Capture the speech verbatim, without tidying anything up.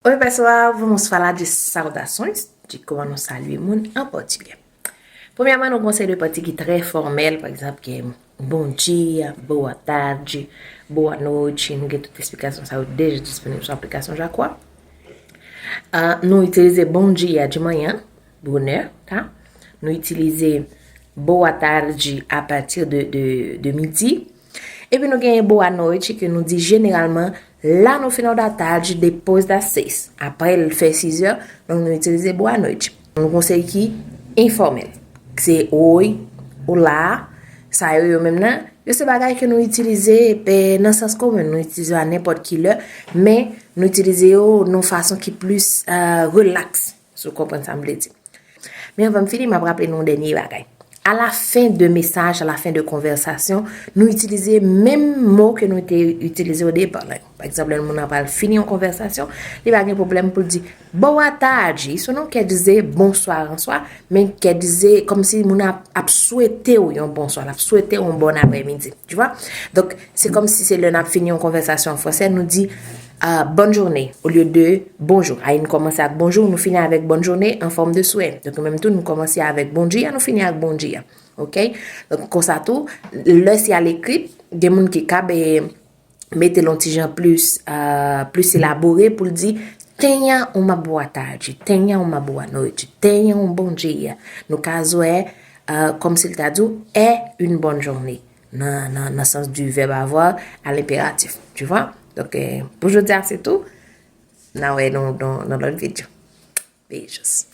Oi, pessoal, vamos falar de saudações, de como nos saludamos em português. Premyèman, nou gen yon seri de pati ki trè fòmèl, pa egzanp, gen bom dia, boa tarde, boa noite. Nou gen tout esplikasyon sa yo deja disponib sou aplikasyon Jacquard. Ah, nou itilize bom dia de manhã, bonè, tá? Nou itilize boa tarde a partir de, de, de midi. Epi nou genyen boa noite, ke nou di jeneralman lá no final da tarde, depois das seis. Apre l fè sis è, donk nou itilize boa noite. Nou gen yon seri ki enfòmèl. Se oi, olá, sa yo yo menm nan, yo se bagay ke nou itilize pe, nan sans komen, nou itilize yo a nenpòt ki lè, men nou itilize yo nan fason ki plis uh, relax, si w konprann sa m vle di. Men anvan m fini, m ap raple nou yon dènye bagay. A la fen de mesaj, a la fen de konvèsasyon, nou itilize menm mo ke nou te itilize o depa la. Pa egzanp, lè moun nan pral fini yon konvèsasyon, li pa gen pwoblèm pou l di boa tarde. Isso não quer dizer bonsoir en soi, men quer dizer kòmsi moun ap, ap swete w yon bonswa, l ap swete w yon bon aprèmidi. Tu vois? Donk, se kòmsi se lè n ap fini yon konvèsasyon an fransè, nou di uh, bonne journée olye de bonjou. Ay, nou kòmanse ak bonjou, nou fini avèk bonne journée an fòm de swè. Donk, menm tou, nou kòmanse avèk bom dia, nou fini ak bom dia. Ok? Donk, konsa tou, lè se alekri, gen moun ki kab e mete l yon ti jan plis, uh, plis elabore pou l di tenha uma boa tarde, tenha uma boa noite, tenha um bom dia. Nou ka zwè, uh, kòmsi l ta di w, é une bonne journée. Nan, nan, nan sans du verbe avoir à l'impératif. Tu vois? Donk, eh, pou jodi a, se tou. N a wè nou nan, nan lòt videyo. Beijos.